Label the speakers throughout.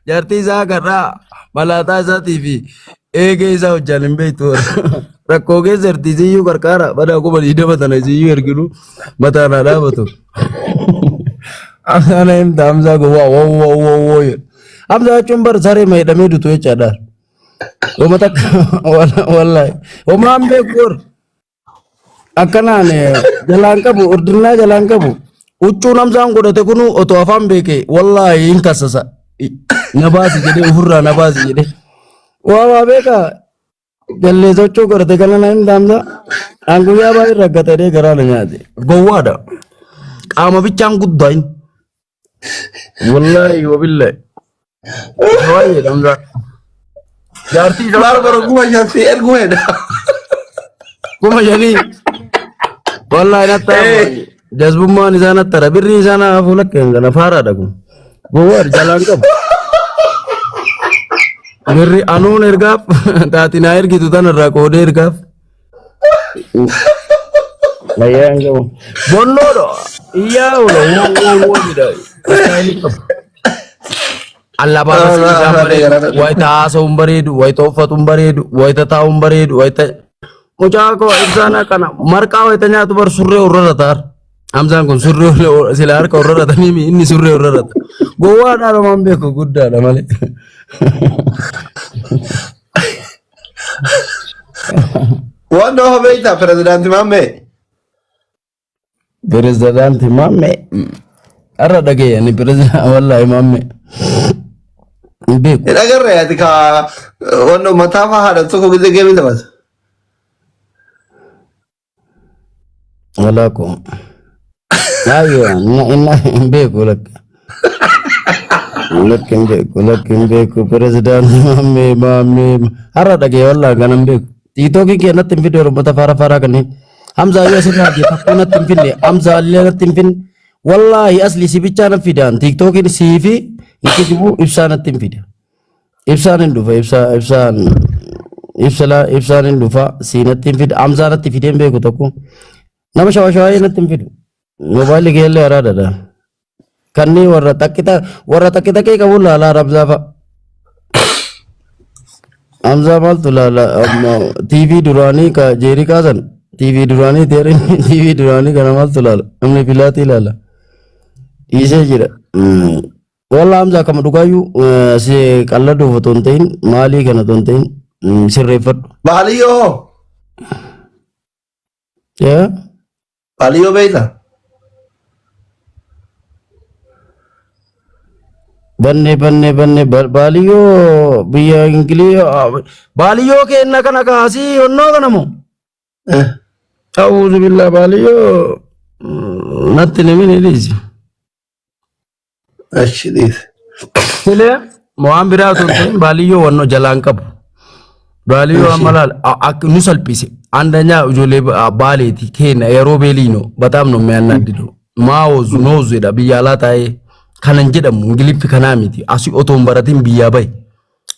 Speaker 1: Jaartii isaa garraa malaataa isaatii fi eegee isaa hojjaan hin beektu. Rakkoo keessa jirti isiyyuu qarqaara badaa 20,000 tana isiyyuu erginu mataan haa dhaabatu. Ana himta Hamzaa gowwaa woo woo woo woo jedhu. Hamzaa jechuun bar saree maidhamee dutu jechaadha. Wama takka wallahi. Homaan beeku bar. Akkanaan jalaan qabu ordinnaa jalaan qabu. Huccuun Hamzaan godhate kunu otoo afaan beeke wallaahi hin kassasa. Na baasi jedhee ofirraa na baasi jedhee. Waa waa beekaa jalleessa huccuu godhate kana na himta Hamzaa. An guyyaa baay'ee rakkate jedhee garaa na nyaate. Gowwaadha. Qaama bichaan guddaa inni. Wallaahi wabillahi. Baay'ee dhangaa. Jaartii isaa
Speaker 2: Maal bara 5,000 si erguu hedha.
Speaker 1: 5,000. Wallaahi natti
Speaker 2: Eh.
Speaker 1: Jazbummaan isaa natti tara. Birrii isaa na hafu lakkeen kana faaraadha kun. Gowwaadha jalaan qabu. Birri anuun ergaaf taati naa ergitu tanarraa qoodee ergaaf. Wayyaa hin qabu. Bonnoodha. Iyyaa oola. Woo woo woo jedha. Istaayilii qabu. Allabaabasii isaa hin bareedu. Wayita haasa'u hin bareedu. Wayita uffatu hin bareedu. Wayita taa'u hin bareedu. Wayita mucaa koo ibsaan akkana marqaa wayita nyaatu bar surree urrara taar. Hamzaan kun surree sila harka urraratanii inni surree urrarata. Gowwaadhaa namaan beeku guddaadha malee.
Speaker 2: Waan nama beektaa pirezidaanti Maammee?
Speaker 1: Pirezidaanti Maammee. Har'a dhaga'e ani pirezidaanti wallaahi Maammee. Hin beeku.
Speaker 2: Hin agarre ati ka waan mataa fa'aa haadha tokko gizee geemii taphata.
Speaker 1: Walaa koo. Baay'ee inna hin beeku lakka. Lakki hin beeku lakki hin beeku pirezidaantii maammee maammee har'a dhagee wallaa kana hin beeku. Tiiktookii kee natti hin fidne oromoota faara faaraa kanneen. Hamzaa yoo asirraa hojii takkuu natti hin finne Hamzaa illee natti hin finne. Wallaahi asli si bichaa nan fidaan tiiktookiin sii fi hin kijibuu ibsaa natti hin fida. Ibsaan hin dhufa ibsaa ibsaan ibsala ibsaan hin dhufa siinatti hin fida Hamzaa natti fidee hin beeku tokko nama shawaa shawaayee natti hin fidu moobaayilli keellee araadadha kanneen warra takkita warra takki takkee qabu laalaa Hamzaa fa'a. Hamzaa maaltu laala amma TV duraanii ka jeerii kaasan TV duraanii teerin TV duraanii kana maaltu laala namni filaatii laala dhiisee jira. Wallah Hamza akkama dhugaayyuu si qalladuuf otoo hin ta'in maalii kana otoo hin ta'in sirreeffadhu.
Speaker 2: Baaliyyoo hoo?
Speaker 1: Yaa
Speaker 2: Baaliyyoo beektaa?
Speaker 1: Banne banne banne baaliyyoo biyya Ingilii baaliyyoo keenna kana kaasii onnoo kana moo?
Speaker 2: Eh.
Speaker 1: A'uuzu billaa baaliyyoo natti nimin dhiisi.
Speaker 2: Achi dhiise.
Speaker 1: Silee waan biraa osoo hin ta'in baaliyyoo wannoo jalaan qabu. Baaliyyoo amma laal akka nu salphise. አንደኛ ijoollee baaleeti keenya yeroo beeliino በጣም ነው የሚያናድደው ማወዙ ኖዙ jedha biyya alaa taa'ee kanan jedhamu ingiliffi kanaa miti asii otoo hin baratin biyyaa bahe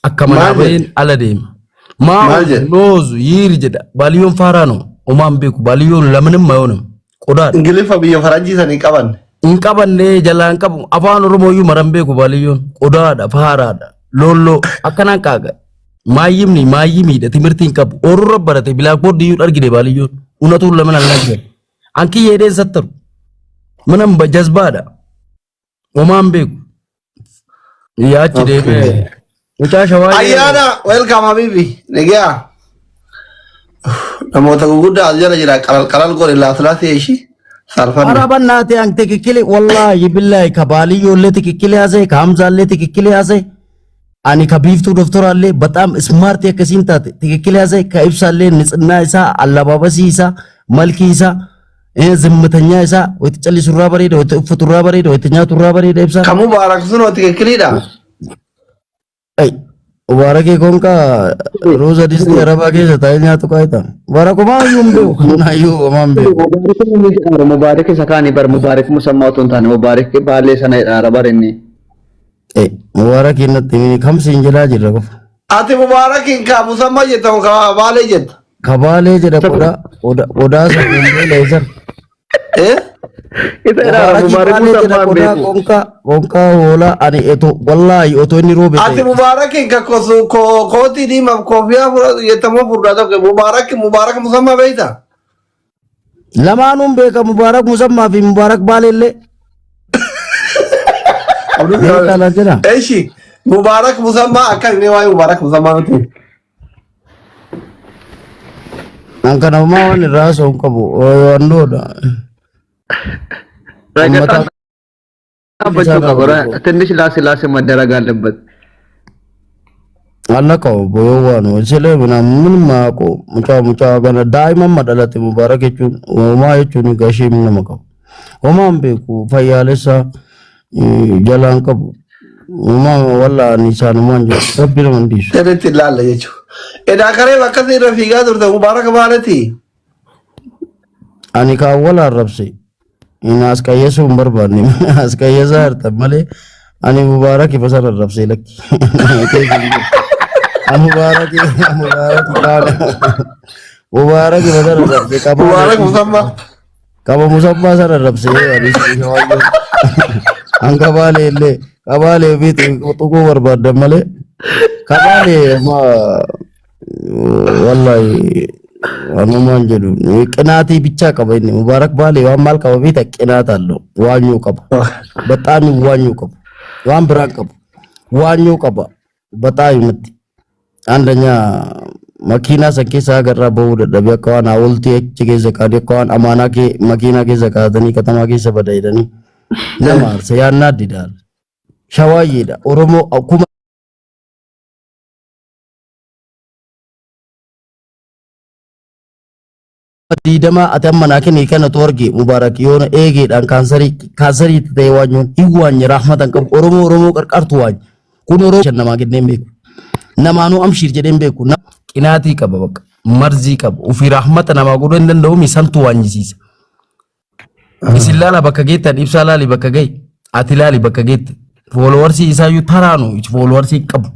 Speaker 1: akka manaa
Speaker 2: Maal jedhe?
Speaker 1: baheen ala deema.
Speaker 2: Maal
Speaker 1: Maawuzu
Speaker 2: jedhe?
Speaker 1: noozu yiiri jedha baaliyyoon faaraa no homaa hin beeku baaliyyoon lamanin mayoonam qodaadha.
Speaker 2: Ingiliffa biyya faranjii sanii qaban.
Speaker 1: Hin qabanne jalaan qabu afaan oromoo iyyuu maran beeku baaliyyoon qodaadha faaraadha loolloo akkanaan qaaqa maayyimni maayyimiidha timirtii hin qabu orurra barate bilaakboordi iyyuu argine baaliyyoon unatuun laman allaan an kiyya hidheen sattaru mana jazbaadha homaa hin beeku yaachi deemee mucaa shawaa
Speaker 2: Ayyaana welcome habibi. Nagaa. Namoota gurguddaa as jala jira qalal qalal godhe laaslaasii ishii saalfanne.
Speaker 1: Ara bannaate an tikikkili wallaahi billaahi ka baaliyyoo tikikkili haasa'e ka hamzaallee tikikkili haasa'e ani ka biiftuu doftoraallee በጣም ስማርት akkasiin taate tikikkili haasa'e ka ibsaallee nitsinnaa isaa allabaabasii isaa malkii isaa ዝምተኛ isaa wayita callisurraa bareeda wayita uffaturraa bareeda wayita nyaaturraa bareeda ibsaa.
Speaker 2: Ka Mubaarak sunoo tikikkiliidha.
Speaker 1: Ay, Mubaarakii konkaa ruuza distii arabaa keessa taa'ee nyaatu qaayita. Mubaarak homaa iyyuu hin beeku kanaa iyyuu homaa hin beeku.
Speaker 3: Mubaarik inni jedhaara Mubaarik isa kaani bar Mubaarik musammaa otoo hin taane Mubaarik baallee sana jedhaara bar inni.
Speaker 1: Ay, Mubaarakii natti himi kamsi hin jedhaa jirra qofa.
Speaker 2: Ati Mubaarakiin ka musammaa jetta moo ka baalee jetta?
Speaker 1: Kabaalee jedha qodaa qodaa qodaa safuun beela isan.
Speaker 2: Eh?
Speaker 3: Isa jedhaara
Speaker 1: Mubaarakii
Speaker 3: Mubaarak
Speaker 1: baalee jedha
Speaker 3: Musammaa hin
Speaker 1: qodaa
Speaker 3: beeku.
Speaker 1: qoonqaa qoonqaa hoolaa ani otoo wallaahi otoo inni roobe
Speaker 2: Ati
Speaker 1: ta'e.
Speaker 2: Mubaarakiin ka kootii diimaaf koofiyaa fudhatu jettamoo furdaa tokko Mubaarak Mubaarak Musammaa beekta?
Speaker 1: Lamaanuun beeka Mubaarak Musammaa fi Mubaarak Baaleellee. Beekaa naan jedha.
Speaker 2: Eshi Mubaarak Musammaa akka inni waa'ee Mubaarak Musammaa nuti.
Speaker 1: An kana homaa waan irraa haasa'u hin qabu. Wandoodha.
Speaker 3: Ragaxaan
Speaker 1: Uummata
Speaker 3: dhaabbachuu qaba. ትንሽ ላስ ላስ መደረግ አለበት።
Speaker 1: Allaqa'u boyowwaan silee ምንም አያውቁ mucaa mucaa kana daa'ima dhalate Mubaarak jechuun homaa jechuun gashee nama qabu. Homaa hin beeku fayyaalessa jalaan qabu. Homaa wallaan isaanumaan jiru rabbi nama hin dhiisu.
Speaker 2: Sirriitti ilaalla jechuudha. Edaa karee bakka irra fiigaa turte Mubaarak maalitii?
Speaker 1: Ani kaan wal arrabse inni as qayyasuu hin barbaanne as qayyasaa jirtan malee ani Mubaarak ifa sana arrabse lakki. Ani Mubaarak Mubaarak kaan Mubaarak ifa sana arrabse qabaa
Speaker 2: Mubaarak Musammaa.
Speaker 1: qaba musammaa sana arrabse ani an qabaalee illee qabaalee fi tuquu barbaaddan malee qabaalee amma wallahi wanumaan jedhu qinaatii bichaa qaba inni Mubaarak Baalee waan maal qaba beekta qinaata allo waanyuu qaba በጣም waanyuu qaba waan biraan qabu waanyuu qaba በጣም himatti አንደኛ makiinaa san keessa agarraa bahuu dadhabee akka waan hawultii achi keessa kaa'anii akka waan amaanaa kee makiinaa keessa kaa'atanii katamaa keessa bada jedhanii nama aarsa yaannaa didaal shawaayyeedha Oromoo akkuma diidamaa ati amma naa kenni kana tu arge Mubaarak yoona eegeedhaan kaansarii kaansarii itti ta'e waanyoon hin waanye rahmatan qabu Oromoo Oromoo qarqartu waanye kun Oromoo shan namaa kennee hin beeku namaanuu amshiir jedhee hin beeku qinaatii qaba bakka marzii qaba ofii rahmata namaa godhuu hin danda'u misantu waanyisiisa. Isin laala bakka geettan ibsaa laali bakka gahi ati laali bakka geette foolowarsii isaayyuu taraanu foolowarsii qabu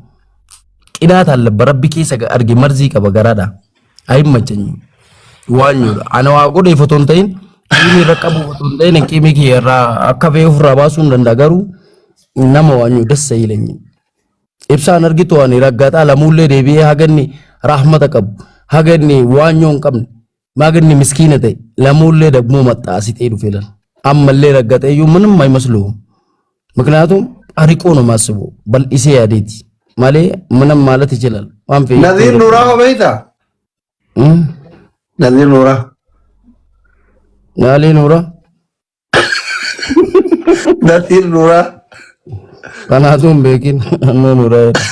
Speaker 1: qinaata allabba rabbi keessa arge marzii qaba garaadha ayin machanyi waanyuudha ana waa godheef otoo hin ta'in qiimii irra qabu otoo hin ta'in qiimii kiyya irraa akka fe'ee ofirraa baasuu hin danda'a garuu nama waanyuu dassa ilenyi ibsaan argitu ani raggaxaa lamuullee deebi'ee haganni rahmata qabu haganni waanyoo hin qabne maganni miskiina ta'e lamuullee ደግሞ መጣ ሲጤ dhufe lan ammallee raggaxeeyyuu ምንም አይመስለውም። ምክንያቱም አርቆ ነው ማስበው bal'isee yaadeeti malee ምንም ማለት ይችላል waan fe'e
Speaker 2: Naziir Nuuraa hoo beektaa? Naziir Nuuraa.
Speaker 1: Naalii Nuuraa
Speaker 2: Naziir Nuuraa.
Speaker 1: kanaatu hin beekin annoo Nuuraa jedha.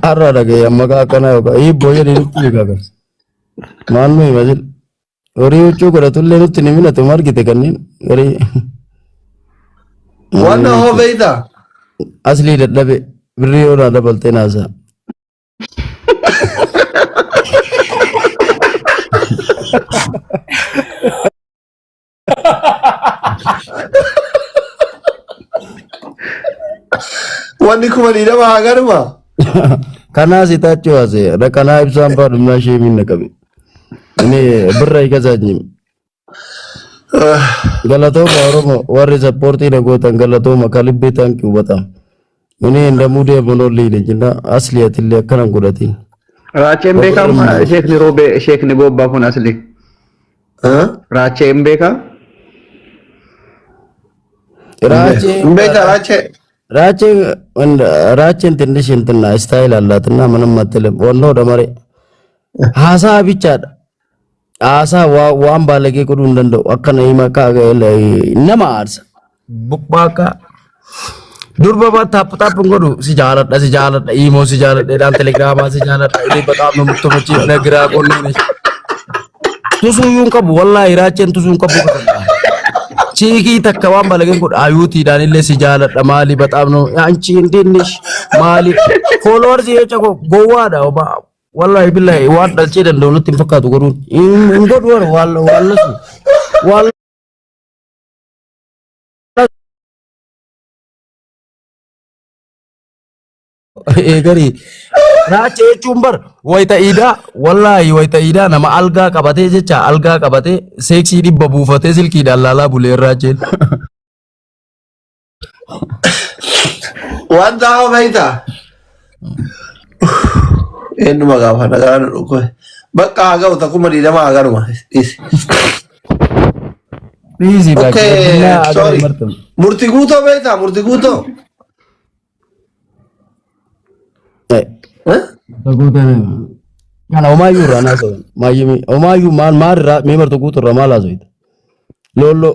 Speaker 1: Har'a dhagaye maqaa akkanaa yookaan hibboo jedhee nutti beekaa kan maal nu hima jedhu horii huccuu godhatullee nutti ni minatu margite kanneen horii
Speaker 2: Wanna hoo beektaa?
Speaker 1: Aslii dadhabe birrii yoo naa dabaltee naasaa.
Speaker 2: Wanni 20,000 haa garuma.
Speaker 1: Kanaa si taachuu haase kanaa ibsaan faadhumnaa ishee minna qabe. Inni birra hiikasaanyim. Galatooma Oromoo warri sappoortii na gootan galatooma kalibbee taankii hubatam. Inni hin deemuun olli jenna asli atillee akkana hin godhatin.
Speaker 3: Raacheen beekaa sheekni roobee sheekni gobbaa kun asli. Raacheen beekaa?
Speaker 1: Raachee
Speaker 2: Hin beektaa raachee?
Speaker 1: raachee raacheen ትንሽ እንትና ስታይል አላትና ምንም አትልም። ወኖ ደመሬ haasaa bichaadha. Haasaa waan baalagee godhuu hin danda'u. Akkana hima nama aarsa. Buqqaaqa durba ba tap tap hin godhu si jaaladha si jaaladha iimoo si jaaladha jedhaan telegiraamaa si jaaladha inni በጣም ነው የምትመጪ ነግራ ቆኔ ነሽ tusuuyyuu hin qabu wallaahi raacheen tusuu hin qabu chiikii takka waan balageen godhu ayuutiidhaan illee si jaaladha maali በጣም ነው አንቺ እንዴት ነሽ maali followers jecha gowwaadha wallahi billahi waan dhalchee danda'u nutti hin fakkaatu godhuun hin godhu waan waan lasu waan eegarii Raacha jechuun bar wayita iidaa wallaahi wayita iidaa nama algaa qabatee jecha algaa qabatee seeksii dhibba buufatee silkiidhaan laalaa bulee raacheen.
Speaker 2: Wanta hoo beektaa? Eenyuma gaafa nagaa nu dhukkube. Bakka haa ga'u takkuma diidama haa ganuma. Dhiisi.
Speaker 1: Dhiisi bakka
Speaker 2: Okay,
Speaker 1: addunyaa agara
Speaker 2: sorry.
Speaker 1: martamu.
Speaker 2: Murtii guutoo beektaa? Murtii guutoo.
Speaker 1: Eh,
Speaker 2: Eh?
Speaker 1: Kana homaayyuu irraa naasa'u. Maayyimi homaayyuu maal maal irraa mee martu guutuu irraa maal haasa'ita? Loollo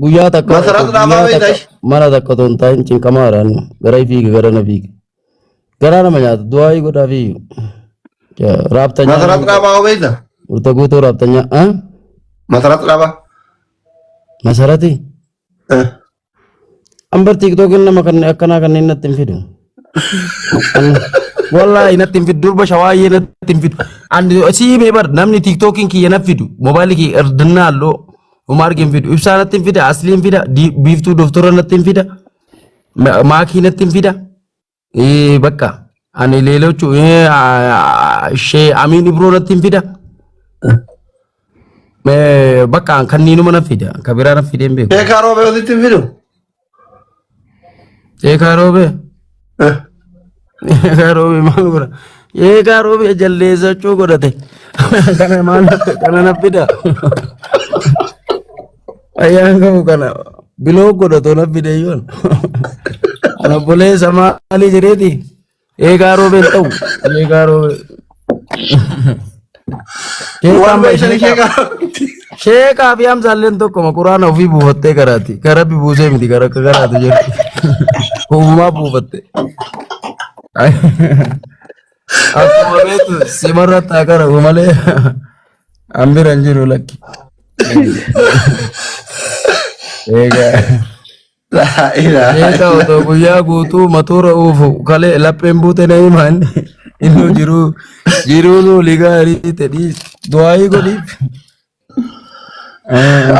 Speaker 1: guyyaa takka
Speaker 2: Masarat
Speaker 1: otoo
Speaker 2: dhaabaa
Speaker 1: guyyaa
Speaker 2: beektaa
Speaker 1: takka
Speaker 2: ishee?
Speaker 1: mana takka otoo hin taa'in cinqamaa irraa gara fiiga gara na fiiga. Garaa nama nyaata du'aayii godhaa fi raabtanyaa
Speaker 2: Masarat dhaabaa hoo beektaa?
Speaker 1: murta guutuu raabtanyaa. Ah?
Speaker 2: Masarat dhaabaa.
Speaker 1: Masarati.
Speaker 2: Eh.
Speaker 1: Ambar tiiktookiin nama kan akkanaa kanneen natti hin fidu. Wallaahi natti hin fidu durba shawaayyee natti hin fidu. Ani sii mee bar namni tiiktookiin kiyya na fidu moobaayilii kiyya erdinnaa halluu homaa argee hin fidu. Ibsaa natti hin fida asliin fida biiftuu doftora natti hin fida maakii natti hin fida. Bakka ani leelochu shee amiin ibroo natti hin fida. Bakka kanniinuma na fida ka biraa na fidee hin beeku.
Speaker 2: Sheekaa roobee walitti hin fidu.
Speaker 1: Sheekaa roobee. Sheekaa roobee maal godha? Sheekaa roobee jalleessachuu godhate. Kana maal kana na fida? Ayyaan qabu kana biloo godhatu na fide yoon. Ana obboleessa maalii jedheeti? Eegaa roobeen ta'u. Eegaa roobee.
Speaker 2: Waan beeksanii sheekaa.
Speaker 1: Sheekaa fi Hamzaalleen tokkoma quraana ofii buufattee karaati. Kan rabbi buusee miti kan akka karaatu jedhu. Ofumaa buufatte. Akkuma beektu simarratti haa qara'u malee an bira hin jiru lakki. Eegaa.
Speaker 2: Laa ilaaha
Speaker 1: Sheeka otoo guyyaa guutuu matuura uufu kalee lapheen buute na himaa inni innuu jiruu jiruu nuu ligaarii tedhii du'aayii godhiif.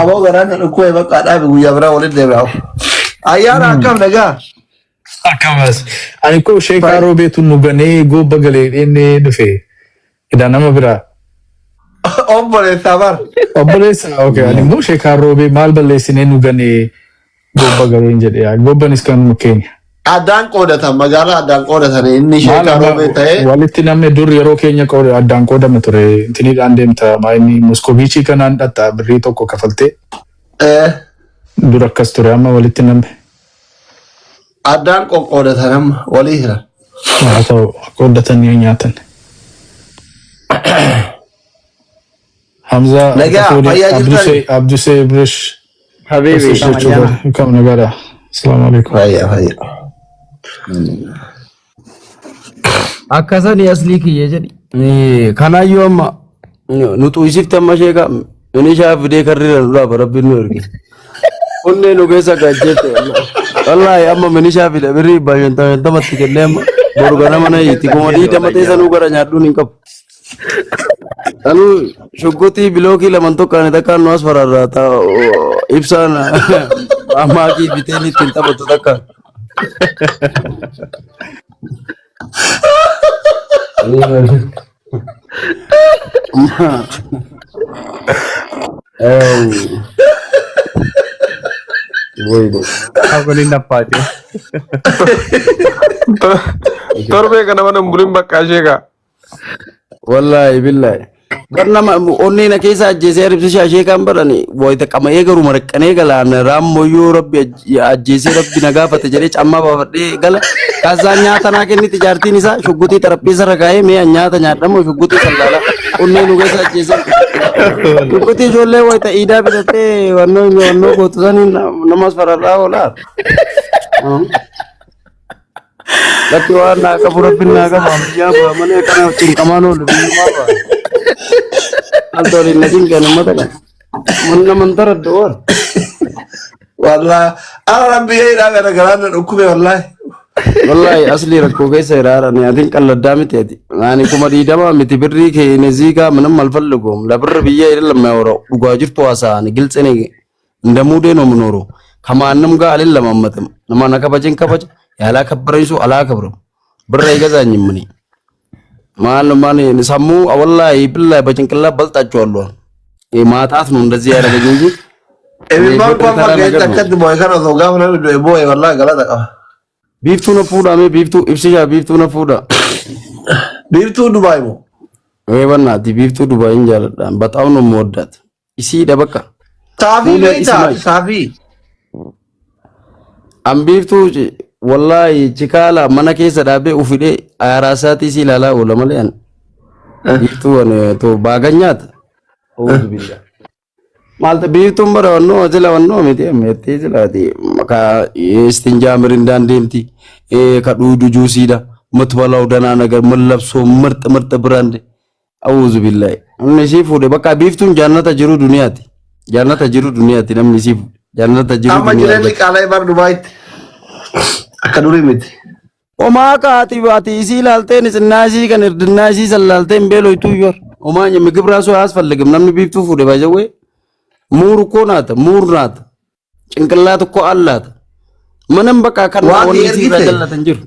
Speaker 2: Aboo garaan na dhukkube bakka dhaabi guyyaa biraa walitti deebi'a. Ayyaana akkam nagaa?
Speaker 4: Akkamas. Ani koo sheekaa roobeetu nu ganee goobba galee dhennee dhufe. Edaa nama biraa.
Speaker 2: Obboleessaa bar.
Speaker 4: Obboleessa okay. Ani immoo sheekaa roobee maal balleessinee nu ganee goobba galeen jedhee. Goobbanis kan keenya.
Speaker 2: Addaan qoodatan magaalaa addaan qoodatan inni
Speaker 4: Maal
Speaker 2: sheekaa
Speaker 4: amma
Speaker 2: roobee ta'ee
Speaker 4: walitti namni dur yeroo keenya addaan qoodama ture. Intiniidhaan deemta maayini Moskoviichii kanaan dhatta birrii tokko kafaltee
Speaker 2: eh,
Speaker 4: dur akkas ture amma walitti namni.
Speaker 2: Addaan qoqqoodatan amma walii hiran.
Speaker 4: Haa ta'u qooddatanii nyaatan. Hamza
Speaker 2: Nagaa,
Speaker 4: Fuudhee
Speaker 2: fayyaa jirtani?
Speaker 4: Abdusee Abdusee Ibrish
Speaker 3: Habibi.
Speaker 4: Barsiisuu jechuudha. Kam nagaadha. Asalaamu alaikum.
Speaker 2: Fayyaa fayyaa.
Speaker 1: Akkasani aslii kiyya jedhi. Kanaayyuu amma nu xuysifte amma sheeka minishaa fidee karriira nu dhaaba rabbiin nu erge. Onnee nu keessa gajjette. Wallaahi amma minishaa fide birrii dhibba shantama shantamatti kennee amma boru ganama na hiiti. Kuma diidama teessa nuu gara nyaadhuun hin qabu. Anuu shugguxii bilookii laman tokko ani takkaan nu as fararraa ibsaan maakii biteen ittiin taphatu takkaan.
Speaker 5: Waliin naffaate.
Speaker 6: Torbee kana mana hin bulin bakka ishee kaa.
Speaker 1: Wallaahi billaahi. Bar nama onnee na keessa ajjeesee aribsishaa ishee kan barani wayita qama'ee garuu maraqqanee galaan raammoyyuu rabbi ajjeesee rabbi na gaafate jedhee cammaa baafadhee gala. Kazzaa nyaata naa kenniti jaartiin isaa shugguxii xarapheessa irra kaa'ee mee an nyaata nyaadhamoo shugguxii sallaala onnee nu keessa ajjeesee. Shugguxii ijoollee wayita iidaa bitattee wannoo wannoo gootu saniin namas fararraa oolaa. Lakki waan naa qabu rabbiin naa qaba biyyaa ba'a malee kana cinqamaan oolu biyyumaa ba'a. Maaltu waliin na cinqeen uummata kana. Manna mantara du'oon.
Speaker 2: Wallahi ana nan biyya hidhaa kana garaan na dhukkube wallahi.
Speaker 1: Wallahi asli rakkoo keessa jira ani atiin qalladdaa miti ati. Ani 20,000 miti birrii kee neziigaa minam alfallugoom la birri biyya idil lamma dhugaa jirtu haasa'ani giltsini እንደ ሙዴ ነው የምኖረው። ከማንም ጋር አልለማመጥም። ማን ከበጀን ከበጀ ያላከበረኝ ሰው አላከብርም። ብር አይገዛኝም። እኔ ማን ማን ሰሙ ወላሂ ቢላሂ በጭንቅላት በልጣቸዋለሁ። ማጣት ነው እንደዚህ ያደረገኝ እንጂ
Speaker 2: Imimmaan
Speaker 1: ብር
Speaker 2: kun
Speaker 1: ተራ
Speaker 2: amma
Speaker 1: ነገር
Speaker 2: ga'eetti
Speaker 1: ነው።
Speaker 2: akkatti boo'e kana osoo gaafa namni du'e boo'e wallaahi galata qaba.
Speaker 1: Biiftuu na fuudha mee biiftuu ibsishaa biiftuu na fuudha.
Speaker 2: Biiftuu Dubaay moo?
Speaker 1: Ee በእናትህ biiftuu Dubaayin jaaladha. በጣም ነው የምወዳት። isiidha በቃ
Speaker 2: Saafii
Speaker 1: fuula
Speaker 2: beektaa?
Speaker 1: isuma
Speaker 2: Saafii.
Speaker 1: an biiftuu wallaahi chikaala mana keessa dhaabee ufidhee araasaatii si ilaalaa oola malee an biiftuu an to baaganyaata. Auzu billah. Maalta biiftuun bara wannoo sila wannoo miti ammeettee silaati ka istinjaa mirindaan deemti ka dhuudu juusiidha ምትበላው ደህና ነገር ምን ለብሶ ምርጥ ምርጥ ብራንድ auzu billahi namni isii fuudhe bakka biiftuun jannata jiru duniyaati jannata jiru duniyaati namni isii fuudhe jannata jiru
Speaker 2: Amma
Speaker 1: duniyaa
Speaker 2: jireenyi
Speaker 1: argate.
Speaker 2: qaala'ee bar Dubaayitti. Akka durii miti.
Speaker 1: Homaa kaati ati isii ilaalteen isinnaa isii kan hirdinnaa isii san laalteen beeloytuu yor homaa ምግብ ራሱ አያስፈልግም namni biiftuu fuudhe ባይዘዌ ሙር እኮ ናት ሙር ናት ጭንቅላት እኮ አላት ምንም በቃ kan
Speaker 2: Waan
Speaker 1: wanni isii irraa
Speaker 2: ergite.
Speaker 1: jallatan jiru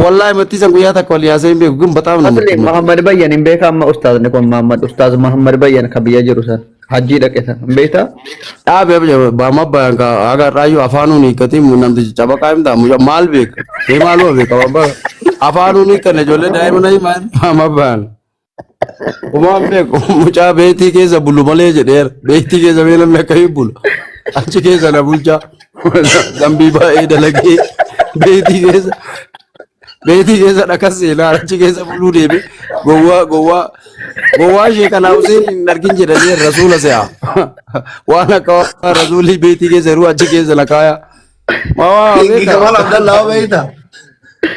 Speaker 1: wallahi mattii san guyyaa takka walii haasa'in beeku ግን በጣም ነው
Speaker 3: Asli
Speaker 1: የምትመቸው
Speaker 3: Muhammad Bayyan hin beekaa amma ustaazni kun Muhammad ustaaz Muhammad Bayyan kan biyya jiru san hajjii dhaqe san hin beektaa?
Speaker 1: Dhaabe baama bayan ka haga raayyuu afaanuun hiikkatiin namtichi cabaqaa himta mucaa maal beeka mee maaluma beeka waan afaanuun hiikkanne ijoollee daa'ima himaan baama bayan Umaan beeku mucaa beetii keessa bulu malee jedheera beetii keessa mee namni akkamii bulu achi keessa na bulchaa dambii baay'ee dalagee beetii keessa beetii keessa dhakas seenaa achi keessa buluu deeme gowwaa gowwaa gowwaa ishee kanaa Huseen hin argin jedhanii rasuula se'a waan akka waan rasuulli beetii keessa yeroo achi keessa na kaaya waa
Speaker 2: Kingi
Speaker 1: beeka
Speaker 2: Kamal Abdallaa hoo beektaa?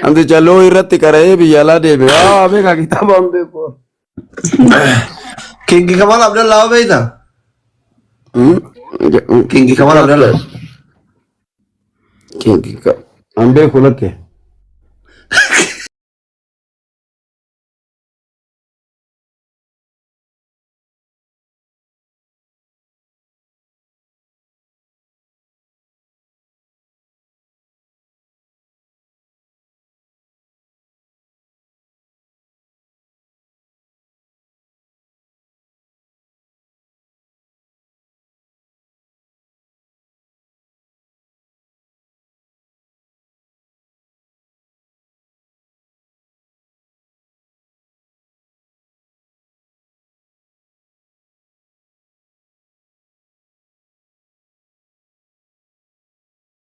Speaker 1: namticha loo irratti qara'ee biyya alaa deeme waa beeka kitaaba hin beeku.
Speaker 2: Kingi Kamal Abdallaa hoo beektaa? Kingi Kamal Abdallaa.
Speaker 1: An beeku lakke.